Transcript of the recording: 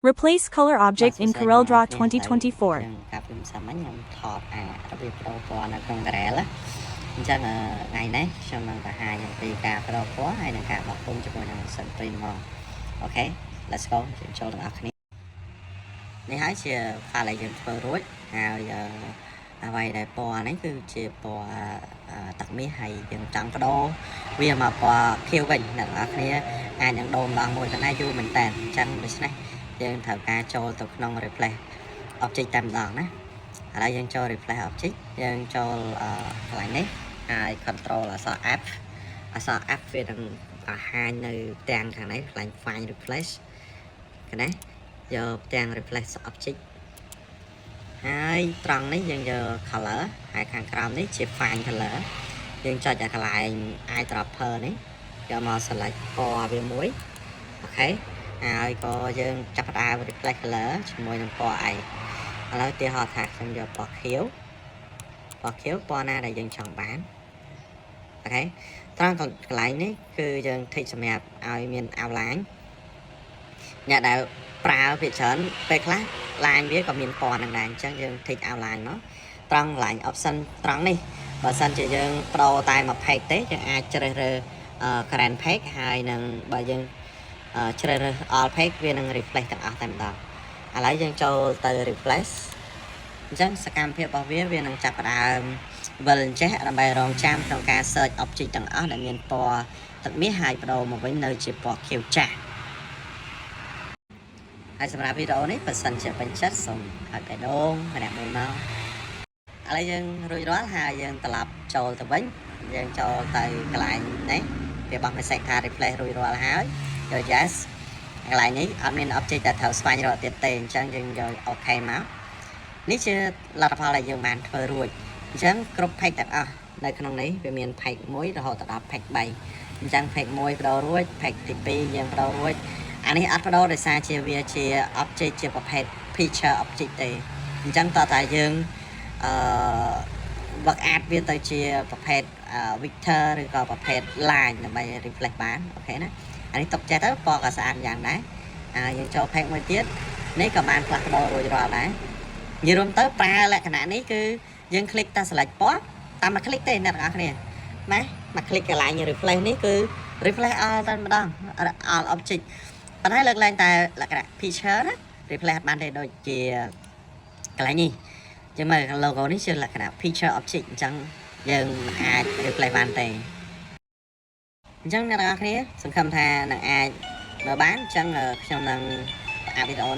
Replace color object in Corel Draw 2024. ខ្ញុំកាលពីម្សិលមិញខ្ញុំថតអារបៀបប្ដូរពណ៌នៅក្នុង Corel ណាអញ្ចឹងអឺថ្ងៃនេះខ្ញុំនឹងបង្ហាញអំពីការប្ដូរពណ៌ហើយនិងការបោះពុម្ពជាមួយនឹងម៉ាស៊ីន print មក OK, let's go. យើងចូលទាំងអស់គ្នានេះហើយជា file ដែលយើងធ្វើរួចហើយអឺអ្វីដែលពណ៌នេះគឺជាពណ៌អឺទឹកមាសហើយយើងចង់ប្ដូរវាមកពណ៌ខៀវវិញអ្នកទាំងអស់គ្នាអាចនឹងដូរម្ដងមួយប៉ុន្តែយូរមែនតើអញ្ចឹងដូច្នេះយើងត្រូវការចូលទៅក្នុង replace object តែម្ដងណាឥឡូវយើងចូល replace object យើងចូលអឺកន្លែងនេះហើយ control អក្សរ F អក្សរ F វានឹងបង្ហាញនៅផ្ទាំងខាងនេះកន្លែង find replace កណាយកផ្ទាំង replace object ហើយត្រង់នេះយើងយក color ហើយខាងក្រោមនេះជា find color យើងចុចឲ្យកន្លែង eyedropper នេះយកមក select ពណ៌វាមួយ OK ហើយក៏យើងចាប់ផ្ដើម replace color ជាមួយនឹងពណ៌អីឥឡូវឧទាហរណ៍ថាខ្ញុំយកពណ៌ខៀវពណ៌ខៀវពណ៌ណាដែលយើងចង់បាន OK ត្រង់កន្លែងនេះគឺយើង tick សម្រាប់ឲ្យមាន outline អ្នកដែលប្រើភាគច្រើនពេលខ្លះ line វាក៏មានពណ៌នឹងដែរអញ្ចឹងយើង tick outline មកត្រង់កន្លែង option ត្រង់នេះបើសិនជាយើងប្ដូរតែមួយ page ទេយើងអាចជ្រើសរើស current page ហើយនឹងបើយើងជ្រើសរើស all page វានឹង replace ទាំងអស់តែម្ដងឥឡូវយើងចូលទៅ replace អញ្ចឹងសកម្មភាពរបស់វាវានឹងចាប់ផ្ដើមវិលអញ្ចេះដើម្បីរងចាំក្នុងការ search object ទាំងអស់ដែលមានពណ៌ទឹកមាសហើយប្ដូរមកវិញនៅជាពណ៌ខៀវចាស់ហើយសម្រាប់វីដេអូនេះបើសិនជាពេញចិត្តសូមឲ្យបេះដូងម្នាក់មួយមកឥឡូវយើងរួចរាល់ហើយយើងត្រឡប់ចូលទៅវិញយើងចូលទៅកន្លែងនេះវាបោះ message ថា replace រួចរាល់ហើយយក yes កន្លែងនេះអត់មាន object ដែលត្រូវស្វែងរកទៀតទេអញ្ចឹងយើងយក OK មកនេះជាលទ្ធផលដែលយើងបានធ្វើរួចអញ្ចឹងគ្រប់ page ទាំងអស់នៅក្នុងនេះវាមាន page 1រហូតដល់ page 3អញ្ចឹង page 1ប្ដូររួច page ទី2យើងប្ដូររួចអានេះអត់ប្ដូរដោយសារជាវាជា object ជាប្រភេទ picture object ទេអញ្ចឹងតើតាយើងអឺ work art វាទៅជាប្រភេទ vector ឬក៏ប្រភេទ line ដើម្បី replace បាន OK ណាអានេះទុកចេះទៅពណ៌ក៏ស្អាតយ៉ាងដែរហើយយើងចូល page មួយទៀតនេះក៏បានផ្លាស់ប្ដូររួចរាល់ដែរនិយាយរួមទៅប្រើលក្ខណៈនេះគឺយើង click តែ select ពណ៌តាមមួយ click ទេអ្នកទាំងអស់គ្នាណាមួយ click កន្លែង replace នេះគឺ replace all តែម្ដង all object ប៉ុន្តែលើកលែងតែលក្ខណៈ picture ណា replace អត់បានទេដូចជាកន្លែងនេះយើងមើល logo នេះជាលក្ខណៈ picture object អញ្ចឹងយើងមិនអាច replace បានទេអញ្ចឹងអ្នកទាំងអស់គ្នាសង្ឃឹមថានឹងអាចមើលបានអញ្ចឹងខ្ញុំនឹងផ្អាកវីដេអូ